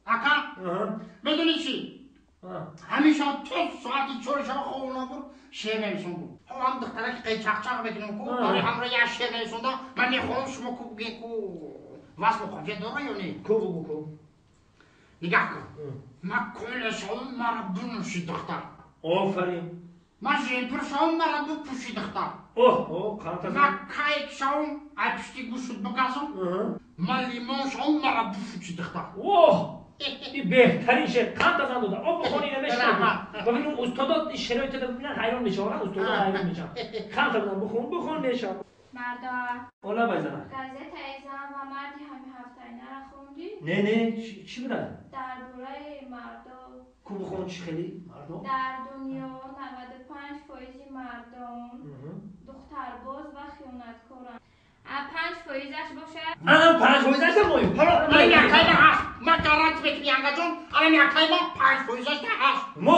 Ака, медонӣ чӣ? Ҳамеша то соати 4 шаба хоб набуд, шеър нависон буд. Ҳам духтараки қайчақчақ мекунем ку, барои ҳамро як шеър нависонда, ман мехоҳам шумо ку бигӯед ку вазну қофия дора ё не? Ку бугу ку. Нигаҳ кун. Ман кола шавам, мара бинӯши духтар. Офарин. Ман жемпир шавам, мара бипӯши духтар. Оҳ, оҳ, қанта. Ман кайк шавам, ай пушти гӯшт бигазам. Ман лимон шавам, мара бифучи духтар. Оҳ! Ин беҳтарин шеър. Қанта зан дода. Об бихонӣ намешавад. Ва бибин устодо ин шеърҳои ту бибинанд ҳайрон мешаванд, устодо ҳайрон мешаванд. Қанта зан бихон, бихон мешавад. Марда. Ола байзана. Газетаи зан ва марди ҳами ҳафтаинаро хондӣ? Не, не, чӣ буда? Дар бораи мардо. Ку бихон чӣ хеле мардо? Дар дунё 95% мардон духтарбоз ва хиёнаткоранд. 5%-аш бошад. Ана 5%-аш моем. Ана якайма ҳаст. Ман гаранти метим янгаҷон, ана якайма 5%-аш ҳаст. Мо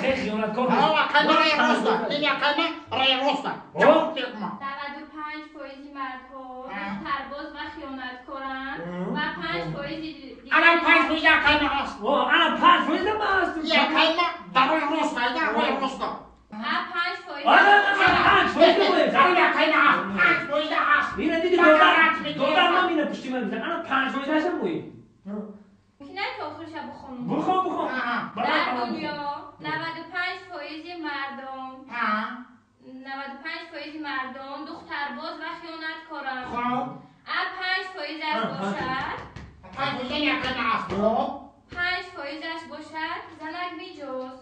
хеле хиёнаткор. Ҳа, якайма рай роста. Ин якайма рай роста. Ҷавоб мекунам. 95% мардҳо духтарбоз ва хиёнаткоранд ва 5% ана 5% якайма ҳаст. Ана 5% ма ҳаст. Якайма дар рой роста, айда рой роста. 5%. Ана 5% моем. Ана якайма ҳаст. 5% ҳаст. Ина диди додар ман ина пушти ман бизан. Ана 5%-аш моем. Мумкин аст охирша бихонам? Бихон, бихон. Дар дунё 95% мардон 95% мардон духтарбоз ва хиёнаткоранд. Хоб. 5%-аш бошад. 5% якайма ҳаст. Хоб. 5%-аш бошад занак меҷоз.